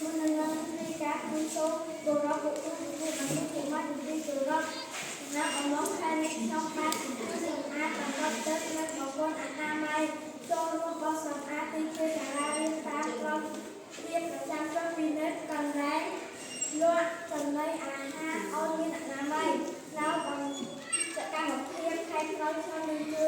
មុននឹងនៃការគូសូគោរពបុគ្គលទទួលបានគុមារទីគោរពនៅអំឡុងខែនេះខ្ញុំបាទគឺសម្អាតបន្ទប់ទឹកនិងបង្គន់អនាម័យចូលរួមបោសសម្អាតទីធ្លាសាលារៀនតាមក្រុមរៀបប្រចាំចុះពិនិត្យកន្លែងលក់ចំណីអាហារឲ្យមានអនាម័យនៅសកម្មភាពខែក្រោយខ្ញុំនឹងជួយ